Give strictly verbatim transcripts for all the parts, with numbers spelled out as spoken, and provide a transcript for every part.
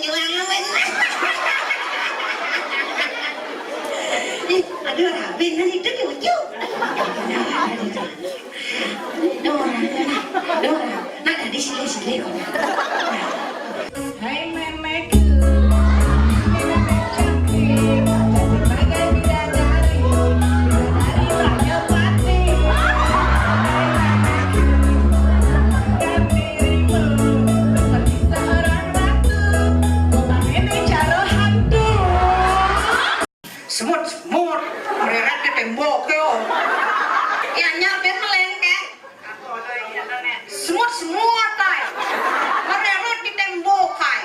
Ih, aduh, Rabin, nanti itu diujuk. Dora, Dora, Dora. Nah, di sini, sini. Hai, Memek. Nenek cantik, cantik bagai bidadari. Bidadari Raja Patih. Hai, Memek. Seperti seorang ratu, bukan ini caro hantu. Semut, semut, mereret di tembok yo. Ya nyampe melengkek. Semut, semut, ay. Mereret di tembok, ay.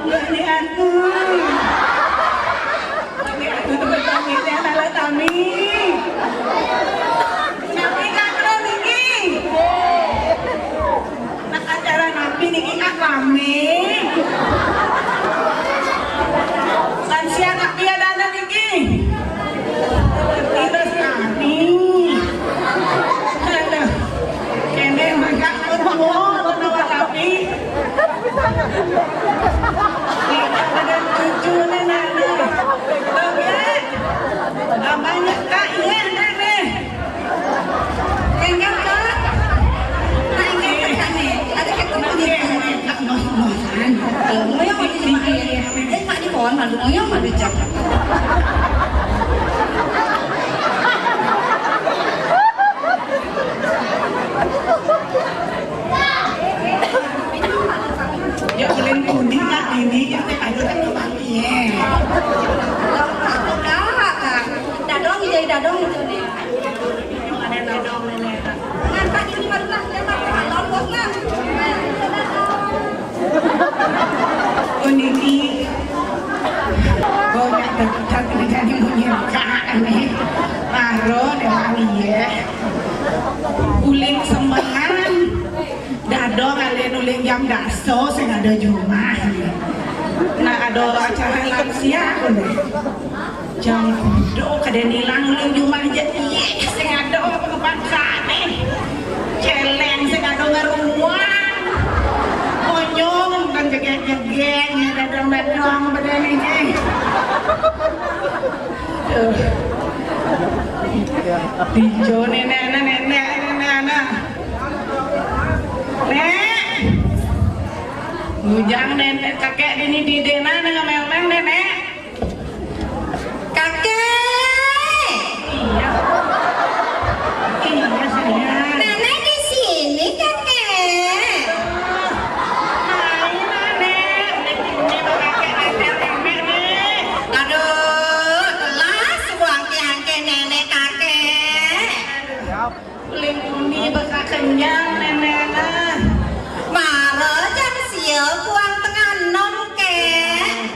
Ini aku. Ini aku tuh bertangis ya, malah kami. Tapi kan lo niki. Nah, acara napi niki, ah, rame. Lansia napi ada niki. Terus kami. Aduh. Kene mangga ketemu, ketemu tapi. Kita dengan cucu nih, nah, nah. Oke. Abahnya, Kak, iya, nah, nih. Enggak, Kak. Nah, enggak, Kak, nih. Ada ketemu nih. Kak, mau, mau, kan. Kalau mau yang mau di rumah, iya, iya. Eh, Kak, di pohon malu, mau yang malu, Cak. Ya, ulin kuning, Kak, ini, ya, teh, aduh, kan, Kak, iya. Enggak, Kak. Dadong, jadi dadong itu, nih. Ada dadong, nih. Nah, Kak, ini baru, Kak, dia pakai balon, Bos, nah. Puniki. Kok nggak tetap terjadi menyerka nih. Maro dewang iya. Uling semengan. Dadong alin uling jam daso sing ada jumah. Nah, ada acara lansia, nih. Jam do kada nilang uling jumah ja, iye, sing ada pengepakane. Celeng sing ada ngarumuan. Monyong kan jegek-jegek, dadang-dadang, badan ini. Tuh. Dijo nenek ana, nenek ana, nenek ana. Nek. Bujang nenek, kakek dini di dena, nang melmel, nenek. Kakek. Iya. Iya, sayang. Nenek di sini, Kakek. Hai, Nenek. Udah gini, kakek, nenek, nenek, nih. Aduh, telas buang tiang ke nenek, Kakek. Uling tuni baka kenyang, nenek nah. Mara jam sia kuang tengah enam, Kek.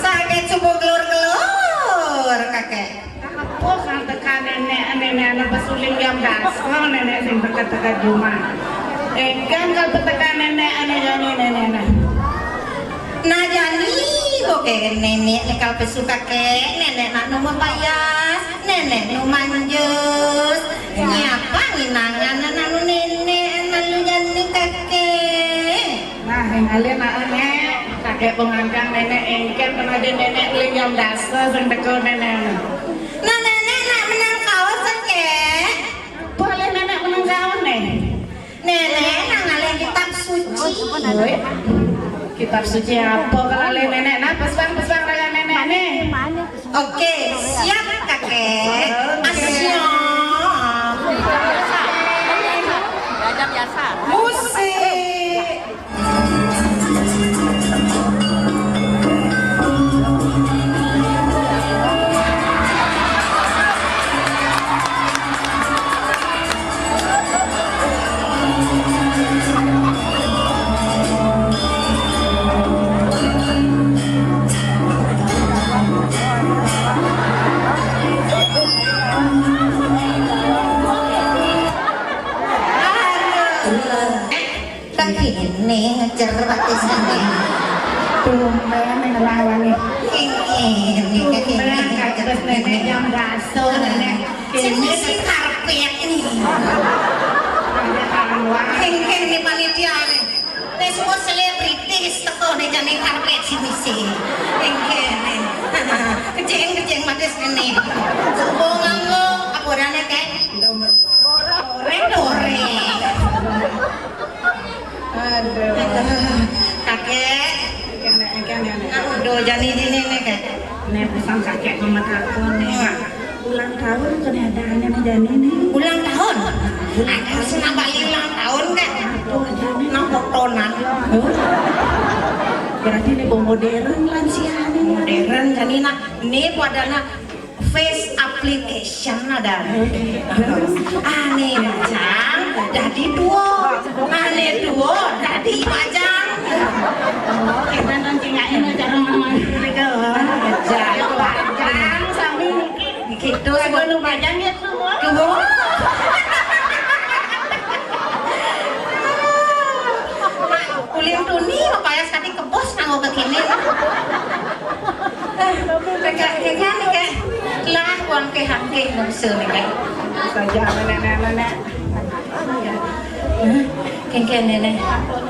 Sakit subuh gelur-gelur, Kakek. Apa kang teka nenek, nenek anak pesuling jam dasar, nenek sing teka-teka jumah. Engkang kal peteka nenek, ane jani nenek nah. Nah, jani, boke nenek nekal pesu kakek, nenek nak nu mapayas, nenek nu manjus. Nyapa nginangan anak nu nenek, anak lu jani kakek. Nah, yang alin nak nenek, kakek pengangkang nenek engken pernah di nenek beli jam dasa sing teko nenek. Nah, nenek nak menang kaos kakek. Boleh nenek menang kaos nih. Nenek nak ngalih kitab suci. Oi. Kitab suci apa kalau nenek? Nah, pesan-pesan raya nenek nih. Oke, siap, Kakek. Oke. Asyik. Musik. Kok kene ngecer pakai sini? Tumben ngelawan nih. Kene, kene. Tumben, kayak bos nenek jam gaso, nenek. Sing ngisi karpet nih. Kene, kene panitia nih. Wis semua selebritis teko nih jane karpet sing ngisi. Kene, kene. Kejeng, kejeng matis ngene. Supo nganggo apa orane, Kek? Goreng-goreng. Aduh. Kakek. Kakek, kakek, kakek. Aduh, jani dini nih, Kek. Nih, pesan kakek mama telepon nih. Wah. Ulang tahun kene adaannya nih, jani nih. Ulang tahun? Ulang tahun. Senang balik ulang tahun, Kek. Aduh, jani. Nang fotonan. Huh? Berarti ini modern lansia nih. Modern, jani nak. Ini padana face application ada. Ane bajang dadi tuwa. Ane tuwa dadi bajang. Oh, kita nanti nggak ini cara mama. Bajang, bajang, sami niki. Gitu, sebelum bajang ya tuwa. Tuwa. Ulin tuni, payas kati kebos nganggo kekini. Kek, kek, kek, kek. Lah, wong kehangkeh nungsu nih, Kek. Saja, nenek, nenek. Kengken nenek.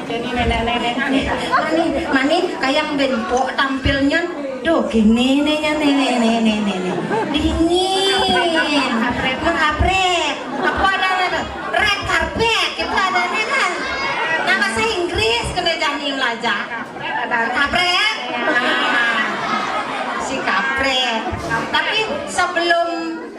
Jadi nenek, nenek, nenek. Mani, mani, kayang benpok tampilnya. Duh, gini nih, nih, nih, nih, nih, nih, nih. Dingin. Mengkaprek. Apa ada, ada? Red carpet, itu adanya kan. Nah, bahasa Inggris kena jani belajar. Kaprek. Nah, si kaprek. Tapi sebelum,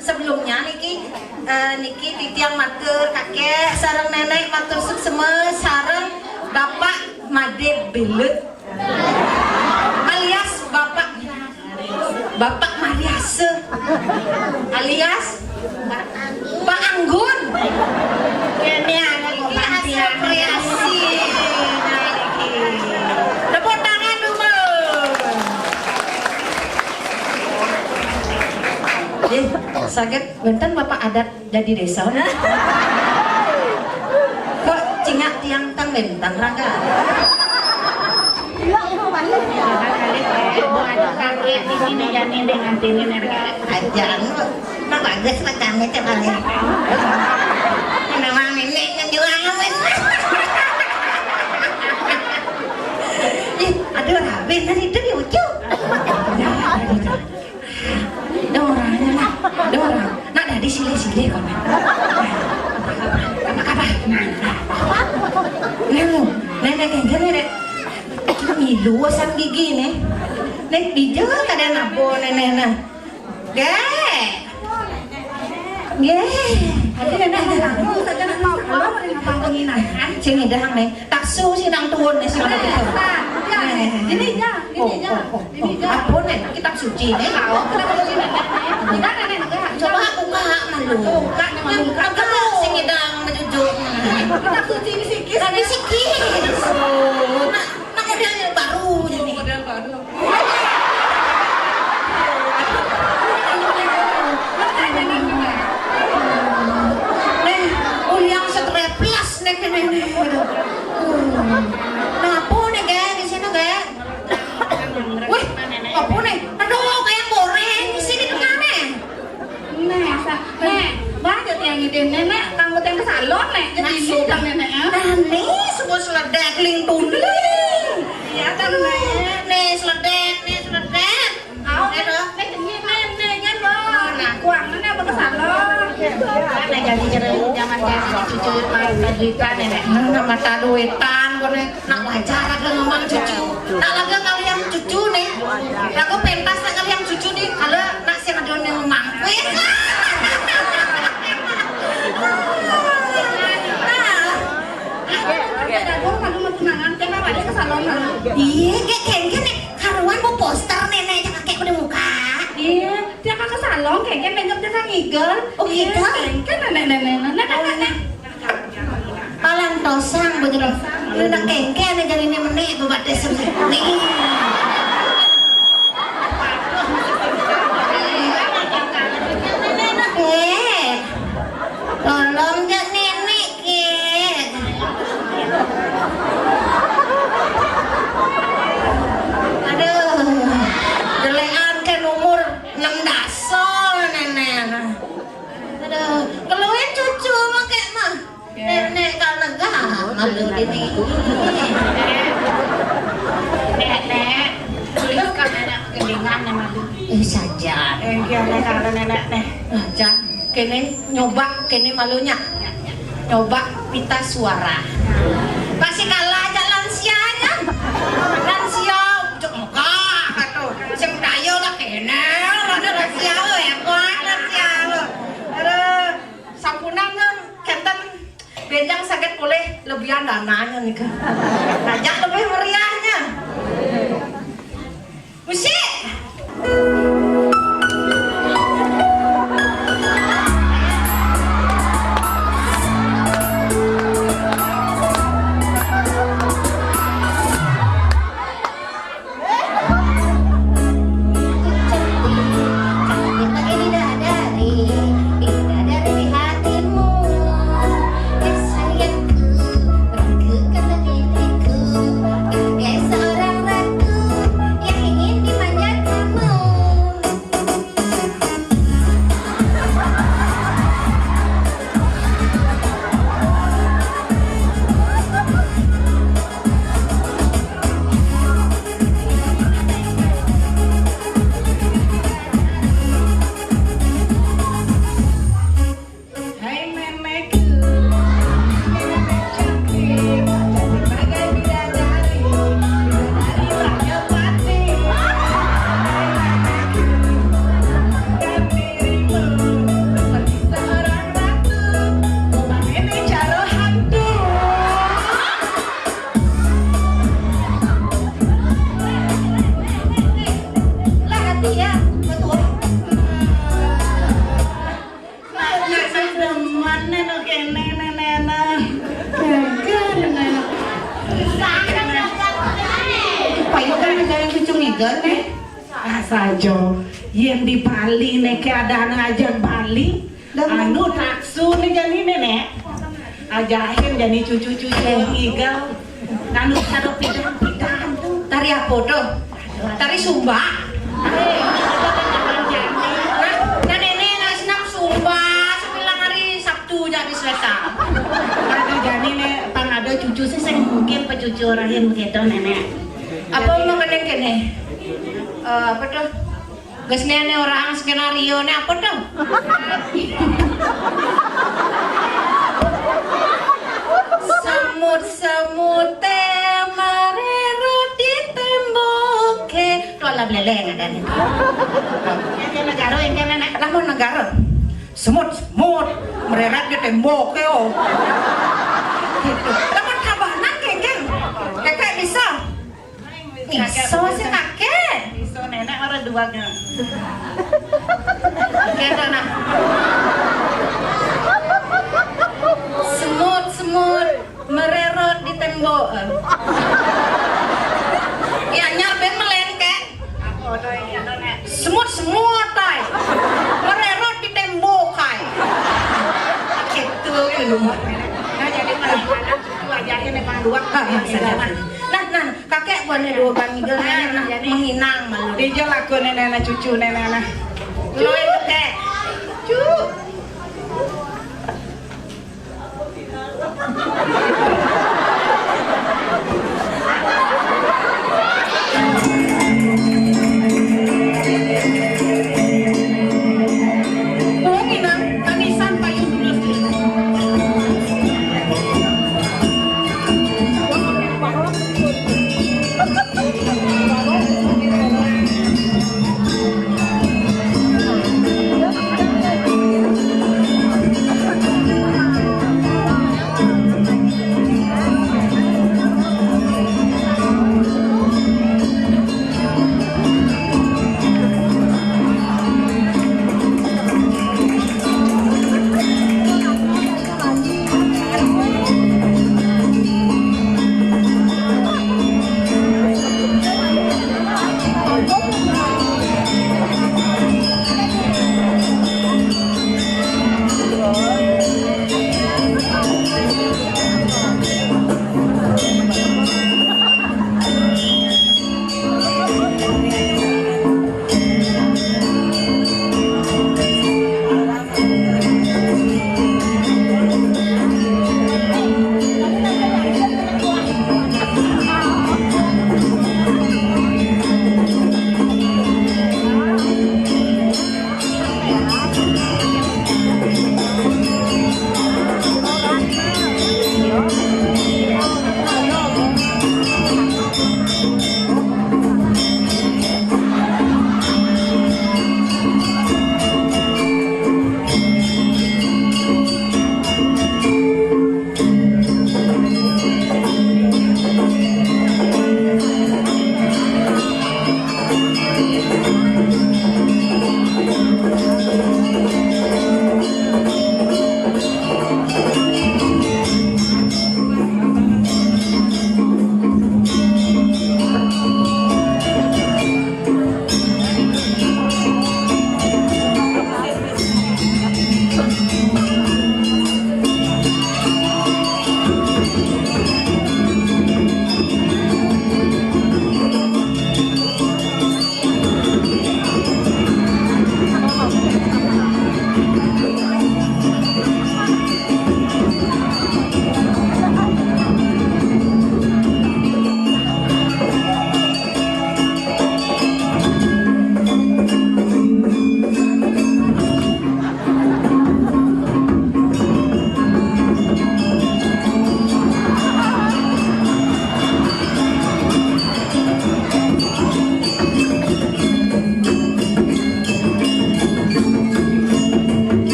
sebelumnya niki, eh, niki titiang matur, kakek sareng nenek matur suksema sareng Bapak Made Belut alias Bapak Bapak Mariase alias Pak Anggun. Kene anak iki hasil kreasi. Nah, iki. Tepuk tangan dulu. Eh, saged wenten Bapak Adat dadi desa. Kok cingak tiang tang lentang, Rangga? Iya, itu balik. Ibu ada kakek di sini, jadi dengan sini, Rangga. Aja, anu, nah, bagus pacarnya, coba lihat. Nama nenek yang jual, men. Ih, aduh, raben, nanti itu di ujung. Nah, tadi tuh. Ada orangnya lah, ada orang. Nak dadi silih-silih kok. Apa kabar? Nah, nah. Nah, nenek kengken nenek. Ngilu asam gigi nih. Nek dija kada nabo nenek nah. Gek. Gek. Ada nenek ada lagu saja nak mau kalau ada ngapa penginahan. Sing idang nih. Taksu sing tuun nih sing ada gitu. Nah, ini ya, ini ya. Oh, oh, oh. Ini aja. Apa nih? Kitab suci nih. Tahu kitab suci nih. Kita nenek enggak. Coba buka malu. Buka nih, malu. Buka. Apa sing idang menuju? Kitab suci ini sikis. Tapi sikis. Nah, nah, model baru jadi. Model baru. Nih, uliang streplas nih kene nih. Nah, apa nih, Gek? Di sini, Gek. Wih, apa nih? Aduh, kayak goreng. Sini tengah nih. Nek, sa-, nek, banyak yang ngidin nenek, kanggo yang ke salon, nek. Jadi maksud ini kan nenek, ya. Nah, nih, semua seledek, ling tuning. Iya, kan, nek. Nih, seledek, nih, seledek. Au, nek, nek, nek, nek, nek, nek, nek, nah, kuang, nek, apa ke salon? Nek, jadi jero, jangan jadi cucu, mah, kejutan, nenek. Nah, mata duitan, kok, nek. Nak wajar, ada ngomong cucu. Nak laga kalian cucu nih. Lagu pentas nak kalian cucu nih. Kalau nak sing ada nih mangkis. Iya, kayak kengken nih. Karuan bu poster nenek aja kakek udah muka. Iya, dia kakak salon kengken nengok dia ngigel. Oh, gitu? Iya, kengken nenek-nenek. Nenek-nenek. Palan tosang begitu. Lu nak kengken aja ini menik bebat desa. Nih. Eh, tolong jak nenek ke. Aduh, jelekan ke umur enam dasar nenek. Aduh, keluarin cucu mah kayak mah. Nenek kalau lega malu dini. Nenek, tulis kan nenek kelingan nih malu. Eh, saja. Eh, iya, nenek, nenek, nenek. Nah, Jan, kene nyoba, kene malunya. Nyoba pita suara. Pasti kalah aja lansianya. Lansia, cek megah, kata. Sing daya lah kene, ada lansia, ya, kuat lansia. Aduh, sampunan, kan, kenten. Benjang saged polih lebihan dananya nika. Ajak lebih meriahnya. Musik. Payu kan ada yang cucu ngigal nih. Ah, saja. Yang di Bali nih, keadaan aja Bali. Anu taksu nih jani nih, Nek. Ajahin jani cucu-cucu ngigal. Nganu kado pidan-pidan tuh. Tari apa tuh? Tari Sumba. Nah, nah, nenek, nah, senam Sumba, sebilang hari Sabtu jadi Selasa. Ada jani nih, pang ada cucu sih, saya mungkin pecucu rahim gitu, nenek. Apa mau kena kene? Eh, apa tuh? Geus néné orang skenario né apa tuh? Semut-semut téh marérot di témbok. Tuh ala beleleng ada nih. Yang kayak negara, yang kayak nenek. Lah mau negara. Semut-semut marérot di témbok, oh. Gitu. Lah mau tabanan, Kékék. Kékék bisa. Iso sih, Kékék. Iso, nenek orang dua kan. Oke, tuh, nah. Semut, semut, marérot di témbok. Ya, nyar ben melengkek. Semut, semut, tay. Marérot di témbok, tay. Gitu, gitu. Nah, jadi kalau anak cucu ajarin emang dua. Ah, ah, sadar. Nah, nah. Kakék buannya dua bang ngigel, nah, nah, jadi menghinang malu. Dia laku nenek anak cucu nenek anak. Lu itu, Kék. Cu. Oh, nginang, tanisan payung dulu.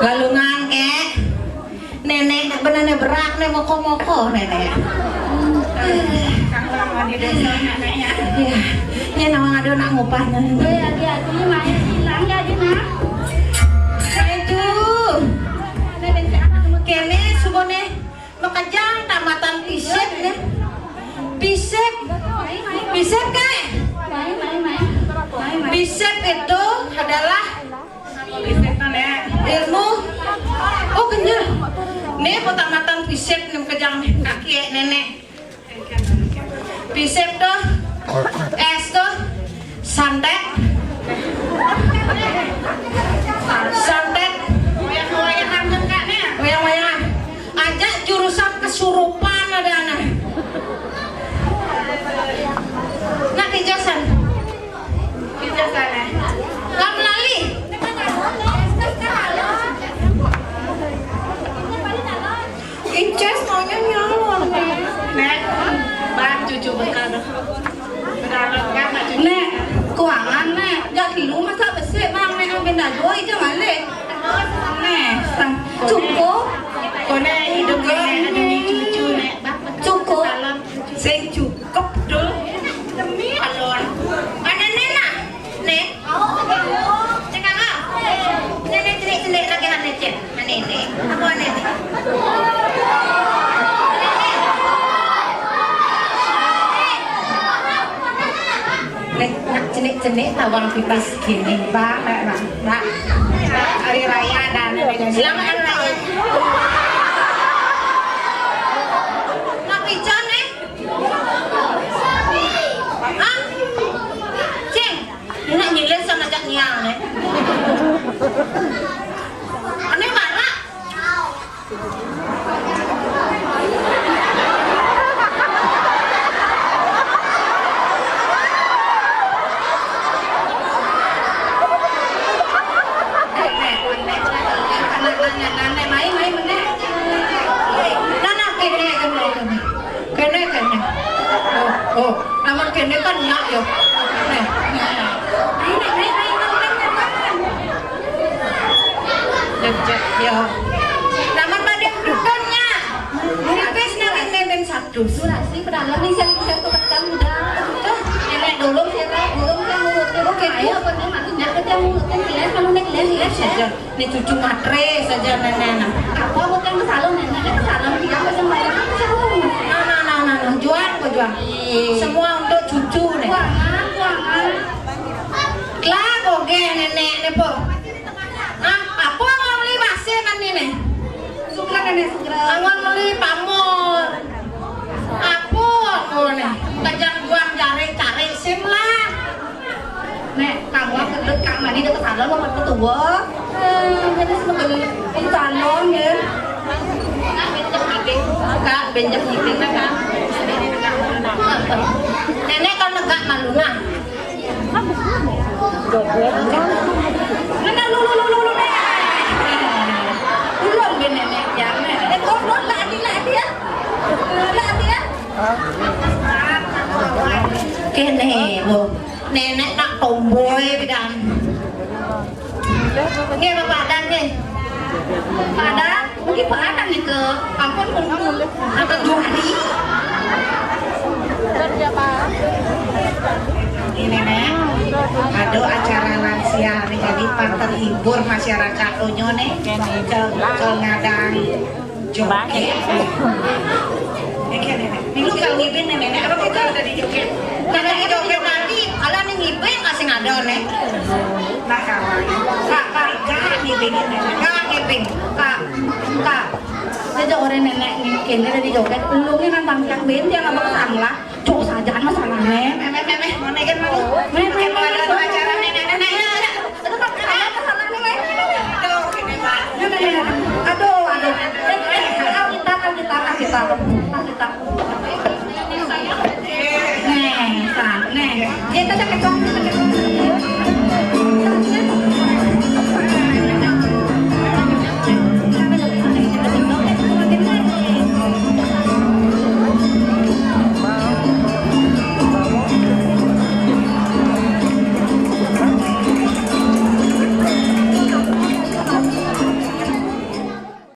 Galungan, Kek. Nenek, bener berak nih, moko-moko, Nenek. Iya, ini nawang ada nak ngupah, Nenek. Itu. Kene, subone. Makejang tamatan Pisip nih. Pisip. Pisip, Kak. Pisip itu adalah ilmu. Oh, kenyal. Nih, tamatan Pisip nih, makejang nih. Kaki ya, Nenek. Pisip tuh. S tuh. Santet. Santet. Wayang-wayangan, Kak, nih. Wayang-wayangan. Aja jurusan kesurupan ada anak. Nak ijazah. Ijazah, eh. Kamu lali. Incas maunya nyalon. Nek, bang cucu bekal. Beralon kan, Mak, cucu. Nek, keuangan, Nek. Jak kilu masak besik, Bang. Nek, ambil dah dua, itu balik. Nek, sang-, cukup. Kone hidup, Nek, ada ni cucu, Nek. Bang, cukup. Sing cukup, dul. Demi alon. Ada Nek, nah. Nek. Cekang, ah. Nenek cenik-cenik lagi, Nenek, cek. Nenek, Nek. Apa, Nenek? Nek, nak cenik-cenik tawang pipis gini, Pak, Pak, Pak, Pak. Hari raya dan Nenek. Selamat hari raya. Nak pican, Nek? Hah? Cing, nak nyilih sama cak nyang, Nek. Ane marah. Nah, nah, kene, kene, kene. Kene, kene. Oh, oh. Lamun kene kan nyak ya. Nih, nih. Ayo, nih, nih, nih, nih, nih, nih. Jek, jek, ya. Lamun pada dukunnya. Habis nang ini ben satu. Durasi pedalem nih, saya, saya tuh ketemu udah. Tuh, nenek dulu, saya dulu, saya nurut, nurut. Oke, ayo, bener, maksudnya, kita nurut, kan, jelas, kalau nggak jelas, jelas, ya. Saja. Ini cucu matre saja nenek, nah. Apa buat yang ke salon, nenek? Ke salon, dia ke salon. Nah, nah, nah, nah, nah. Juang, kok juang. Semua untuk cucu, nih. Buangan, buangan. Lah, oke, nenek, nih, po. Hah? Apa mau beli basi kan ini? Suka, nenek, suka. Mau beli pamor. Apa, apa, nih? Kejang juang jari, cari sim lah. Nek, kamu gendut, Kak Mani udah ke salon, mau ke tua. Eh, jadi sebagai salon, ya. Kak, benjak ngiting, Kak. Nenek, kalau negak malu, nah. Mana lu, lu, lu, lu, lu, Nek? Belum, ben, Nenek, jangan. Eh, kok, kok, lah, Adi, lah, Adi, ya. Lah, Adi, ya. Kene, Bu. Nenek nak tomboy bidan. Nggih, Bapak Adan, nggih. Pak Adan, mungkin Pak Adan nih ke, ampun, ampun. Akan Juhani. Ini, Nek. Aduh, acara lansia nih, jadi pan terhibur masyarakat Unyu nih. Ke, ke ngadang. Joget. Ini kalau ngibin nih, Nenek, apa kita udah dijoget? Kalau dijoget nanti, kalau nih ngibin masih ada, Nek. Nah, kawan. Kak, Kak, Kak, ngibin, Nenek. Kak, ngibin. Kak, Kak. Dia orang nenek nih, kini udah dijoget. Belum nih, nang bangkit, Ben, dia nggak bakal lah. Cuk, sajaan masalahnya. Meh, meh, meh, meh. Mau naikin malu. Meh, meh, meh, meh. Ada acara nenek, nenek. Aduh, ini, Pak. Aduh, aduh. Eh, eh, eh, kita, kita, kita, kita. Esta ya que son